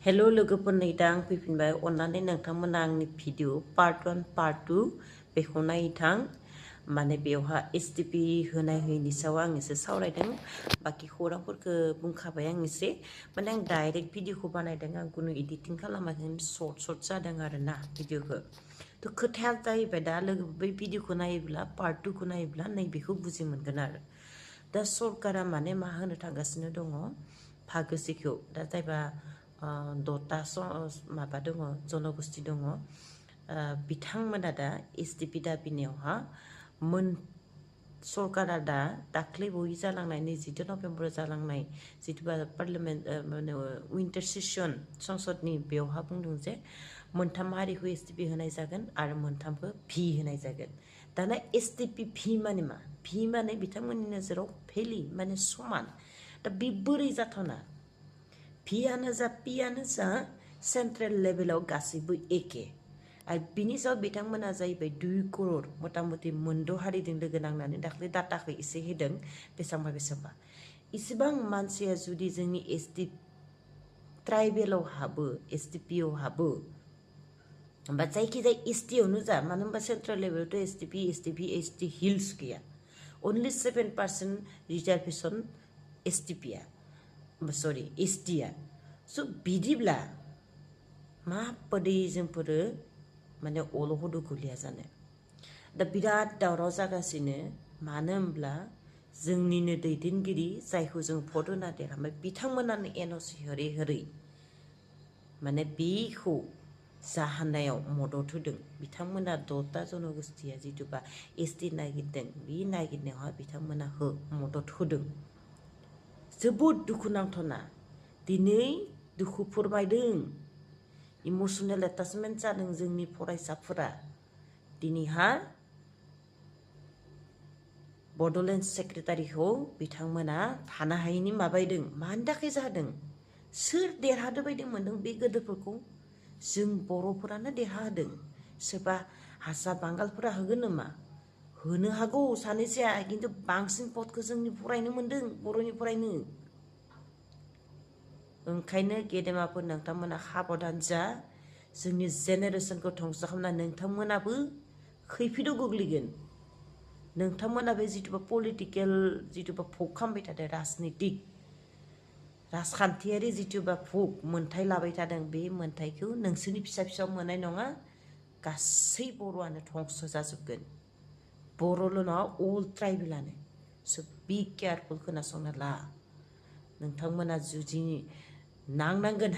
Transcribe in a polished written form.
हेल' लोगोफोरनि दा आं फैफिनबाय अन्नानै नोंथांमोना आंनि भिडिअ पार्ट 1 पार्ट 2 बेखौ नायथां माने बेवहा एसटिपि होनाय होयिनि सायाव आं एसे सावरायदों बाखि खौरांफोरखौ बुंखाबाय आं एसे माने आं डाइरेक्ट भिडिअखौ बानायदों आं कुनु एडिटिं खालामाखै सर्ट जादों आरोना भिडिअखौ थ' खोथाया जाहैबाय दा लोगो बै भिडिअखौ नायोब्ला पार्ट 2 खौ नायोब्ला नैबेखौ बुजि मोनगोन आरो दा सरकारा माने मा होनो थांगासिनो दङ भागोसिखौ दा जायबा दता माबा दङ जनगोष्ठी दङ बिथांमोना दा एसटिपि दाबिनायावहा सरकारा दा दाख्लै बहि जालांनाय 22 नभेम्बराव जालांनाय जिथुबा पार्लियामेन्ट माने विन्टार सेसन संसदनि बेवहा बुंदों जे मोनथाम हारिखौ एसटिपि होनाय जागोन आरो मोनथामखौ भि होनाय जागोन दाना एसटिपि भि माने मा भि माने बिथांमोननि नोजोराव भेलि माने समान दा बे बोरै जाथावना भियानो जा पियानो जा सेन्ट्रेल लेभेलाव गासैबो एके आरो बिनि सायाव बिथांमोना जाहैबाय 2 करोड़ मथा मथि मोनद' हारिजों लोगो नांनानै दाख्लै डाटाखौ एसे होदों बेसेबांबा इसेबां मानसिया जुदि जोंनि एसटि ट्राइबेलाव हाबो एसटिपिआव हाबो होमबा जायखिजाया एसटिआवनो जा मानो होनबा सेन्ट्रेल लेभेलावथ' एसटिपि एसटि हिल्स गैया अनलि 7% रिजार्भेसन एसटिपिआ सरि एसटिआ स' बिदिब्ला माबादि जोंफोरो माने अलखदो गोलैया जानो दा बिराद दावराव जागासिनो मानो होनब्ला जोंनिनो दैदेनगिरि जायखौ जों भट होना देरहाबाय बिथांमोनानो एनअसि हरै माने बेखौ जाहानायाव मदद होदों बिथांमोना 10ता जनगोष्ठीया जिथुबा एसटि नागिरदों बे नागिरनायावहा बिथांमोना मदद होदों जोबोद दुखुनांथावना दिनै दुखु फोरमायदों इमोसनेल एटाचमेन्ट जादों जोंनि फरायसाफोरा दिनैहा बड'लेण्ड सेक्रेटारिखौ बिथांमोना थानो हायैनि माबायदों मानि थाखाय जादों सोर देरहादो बायदि मोनदों बे गोदोरफोरखौ जों बर'फोरानो देरहादों सोरबा हारसा बांगालफोरा होगोन नामा होनो हागौ सानैसोआ खिन्थु बांसिन पदखौ जोंनि फरायनो मोनदों बर'नि फरायनो ओंखायनो गेदेमाफोर नोंथांमोना साबधान जा जोंनि जेनेरेसनखौ धंस खालामना नोंथांमोनाबो खैफोदाव गोग्लैगोन नोंथांमोनाबो जिथुबा पलिटिकेल जिथुबा भग खालामबाय थादों राजनितिक राजखान्थियारि जिथुबा भग मोन्थाय लाबाय थादों बे मोन्थायखौ नोंसोरनि फिसा मोननाय नङा गासै बर'आनो धंस जाजोबगोन बर'ल' नङा अल ट्राइबेलानो स' बि केयारफुल खोनासंना ला नोंथांमोना जुदि नांनांगोन